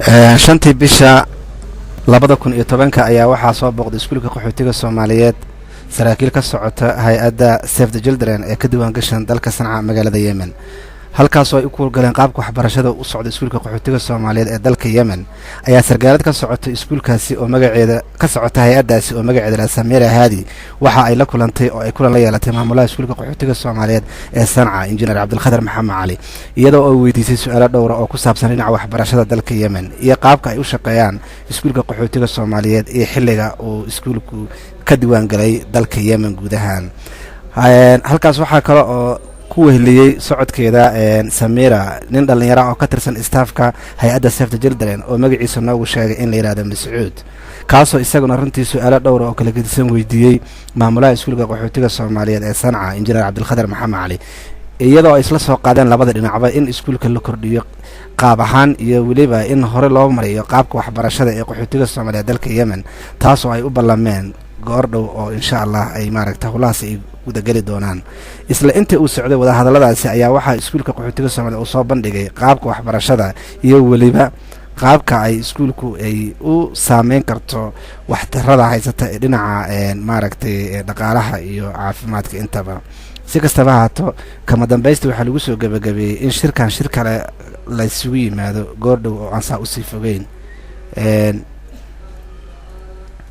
Shantii bisha 2010-ka ayaa waxaa soo booqday iskuulka qaxootiga Soomaaliyeed saraakiil ka socota hay-adda Save the Children ee ka diwaan gashan dalka Sanca, magaalada Yemen, halkaasoo ay u kuurgaleen qaabka waxbarashada u socda iskuulka qaxootiga Soomaaliyeed ee dalka Yemen. Ayaa sargaalad ka socota iskuulkaasi oo magaceeda ka socota hay-addaasi oo magaceeda la Samira Haadi waxa ay la kulantay oo ay kulan la yeelatay maamulaha iskuulka qaxootiga Soomaaliyeed ee Sanca, Injineer Cabdilkhadar Maxamed Cali, iyadoo oo weydiisay su-aalo dhowra oo ku saabsan dhinaca waxbarashada dalka Yemen iyo qaabka ay u shaqeeyaan iskuulka qaxootiga Soomaaliyeed iyo xilliga uu iskuulku ka diwaangalay dalka Yemen guud ahaan. Halkaas waxaa kale oo ku weheliyey socodkeeda Samira nin dhallinyara oo ka tirsan staffka hay-adda Save the Children oo magaciisa noogu sheegay in la yidhahdo Mascuud, kaasoo isaguna runtii su-aalo dhowra oo kala gedisan weydiiyey maamulaha iskuulka qaxootiga Soomaaliyeed ee Sanca, Injineer Cabdilkhadar Maxamed Cali, iyadoo ay isla soo qaadeen labada dhinacba in iskuulka la kordhiyo qaab ahaan iyo weliba in hore loo mariyo qaabka waxbarashada ee qaxootiga Soomaaliyeed dalka Yemen, taasoo ay u ballameen goor dhow oo insha Allah ay maaragta howlahaas ay gudageli doonaan. Isla inta uu socday wadahadalladaasi ayaa waxaa iskuulka qaxootiga Soomaaliya uu soo bandhigay qaabka waxbarashada iyo weliba qaabka ay iskuulku ay u saameyn karto waxtarada haysata ee dhinaca maaragtay dhaqaalaha iyo caafimaadka intaba. Si kastaba haato, kama dambaysta waxaa lagu soo gebagabeeyey in shirkan shir kale laysugu yimaado goor dhow oo aan saa usii fogeyn.